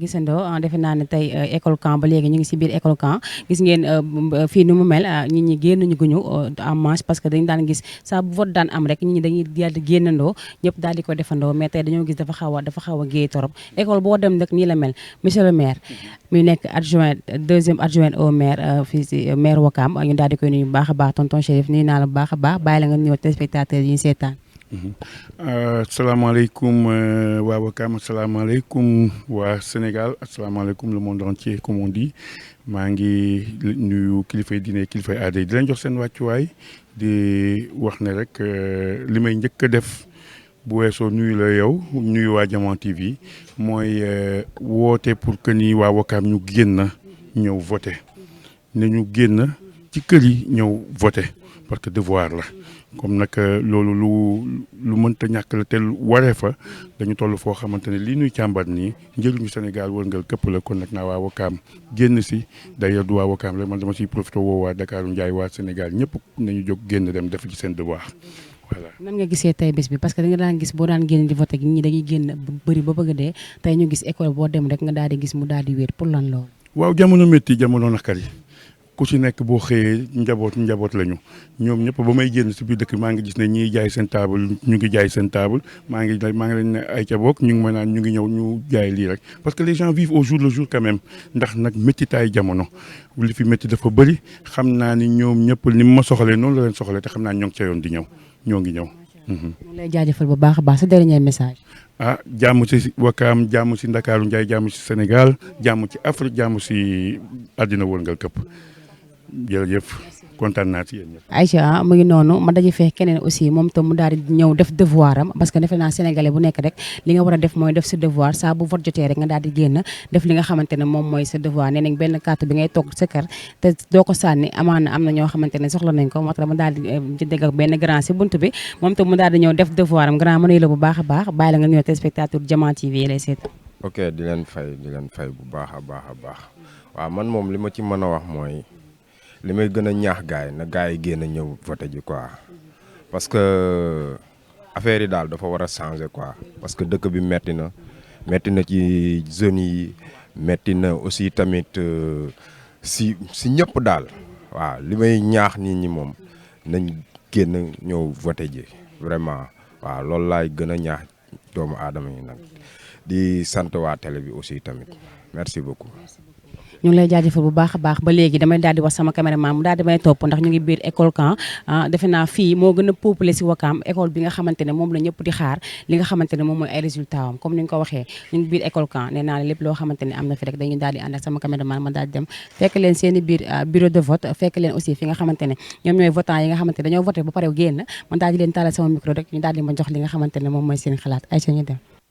gisandoo defe naa ne tey école camp ba léegi ñu ngi si biir école camp gis ngeen fii nu mu mel nit ñi génn ñu guñu en masse parce que dañu daan gis saa bu vote daan am rek nit ñi dañuy daal di génnandoo ñëpp daal di ko defandoo mais tey dañoo gis dafa xaw a géey torop école boo dem nag nii la mel monsieur le maire muy nekk deuxième adjoint au maire fii si maire Ouakam ñu daal di koy nuyu bu baax a baax tonton Chérif nuyu naa la bu baax a baax bàyyi la nga nuyoo téléspectateurs yi ñu seetaan. Asalaamaaleykum waa Ouakam, asalaamaaleykum waa Sénégal, asalaamaaleykum le monde entier comme on dit maa ngi nuyu kilifay diine kilifay aada yi di leen jox seen wàccuwaay di wax ne rek li may njëkk a def bu weesoo nuyu la yow nuyu waa Diamant TV mooy woote pour que ni waa Ouakam ñu génn ñëw voté ne ñu génn ci kër yi ñëw voté parce que devoir la. comme nag loolu lu mënta ñàkk la te waree fa dañu toll foo xamante ne lii ñuy càmbar nii njëriñu Sénégal wërngal këpp la kon nag naa waa Ouakam génn si d'ailleurs du waa Ouakam rek man dama siy profité woo waa Dakar Ndiaye waa Sénégal ñëpp nañu jóg génn dem def ci seen devoir voilà. nan nga gisee tey bés bi parce que da nga daan gis boo daan génn di voté gi ñi dañuy génn bëri ba bëgg a dee tey ñu gis école boo dem rek nga daal di gis mu daal di wéet pour lan loolu. waaw jamono métti jamono naqari ku ci nekk boo xëyee njaboot lañu ñoom ñëpp ba may génn si biir dëkk maa ngi gis ne ñiy jaay seen table ñu ngi jaay seen table maa ngi leen ne ay ca bokk ñu ngi mën naan ñu ngi ñëw ñu jaay lii rek parce que les gens vivent au jour le jour quand même ndax nag méttitaay jamono li fi métti dafa bëri xam naa ni ñoom ñëpp ni ma soxalee noonu la leen soxalee te xam naa ñoo ngi ca yoon di ñëw ñoo ngi ñëw. ñu lay jaajëfal bu baax a baax sa dernier message. jàmm si Ouakam jàmm si Ndakaaru Njaay jàmm si Sénégal jàmm ci Afrique jàmm si àddina wërngal këpp jërëjëf kontaan naa ci yéen ñëpp. Aïcha mu ngi noonu ma daje fee keneen aussi moom tam mu daal di ñëw def devoir am parce que defe naa sénégalais bu nekk rek li nga war a def mooy def sa devoir saa bu vote jotee rek nga daal di génn def li nga xamante ne moom mooy sa devoir nee nañ benn carte bi ngay toog sa kër te doo ko sànni amaana am na ñoo xamante ne soxla nañ ko moo tax ma daal di dégg ak benn grand si buntu bi moom tam mu daal di ñëw def devoir am grand ma nuyu la bu baax a baax bàyyi la nga nuyoo téléspectateur Diamant TV lay seetaan. ok di leen fay bu baax a baax waaw man moom li ma ci mën a wax mooy li may gën a ñaax gaay na gaay yi génn ñëw voté ji quoi parce que affaire yi daal dafa war a changer quoi parce que dëkk bi metti na ci jeunes yi metti na aussi tamit si ñëpp daal waaw li may ñaax nit ñi moom nañ génn ñëw voté ji vraiment waaw loolu laay gën a ñaax doomu aadama yi nag di sant waa télé bi aussi tamit merci beaucoup. ñu ngi lay jaajëfal bu baax a baax ba léegi damay daal di wax sama caméraman mu daal di may topp ndax ñu ngi biir école camp defe naa fii moo gën a peuplé si Ouakam école bi nga xamante ne moom la ñëpp di xaar li nga xamante ne moom mooy ay résultat am comme ni nga ko waxee ñu ngi biir école camp nee naa lépp loo xamante ne am na fi rek dañuy daal di ànd ak sama caméraman ma daal di dem fekk leen seen i biir bureau de vote fekk leen aussi fi nga xamante ne ñoom ñooy votant yi nga xamante ne dañoo voté ba pare génn man daal di leen taalal sama micro rek ñu daal di ma jox li nga xamante ne moom mooy seen xalaat ay ñu dem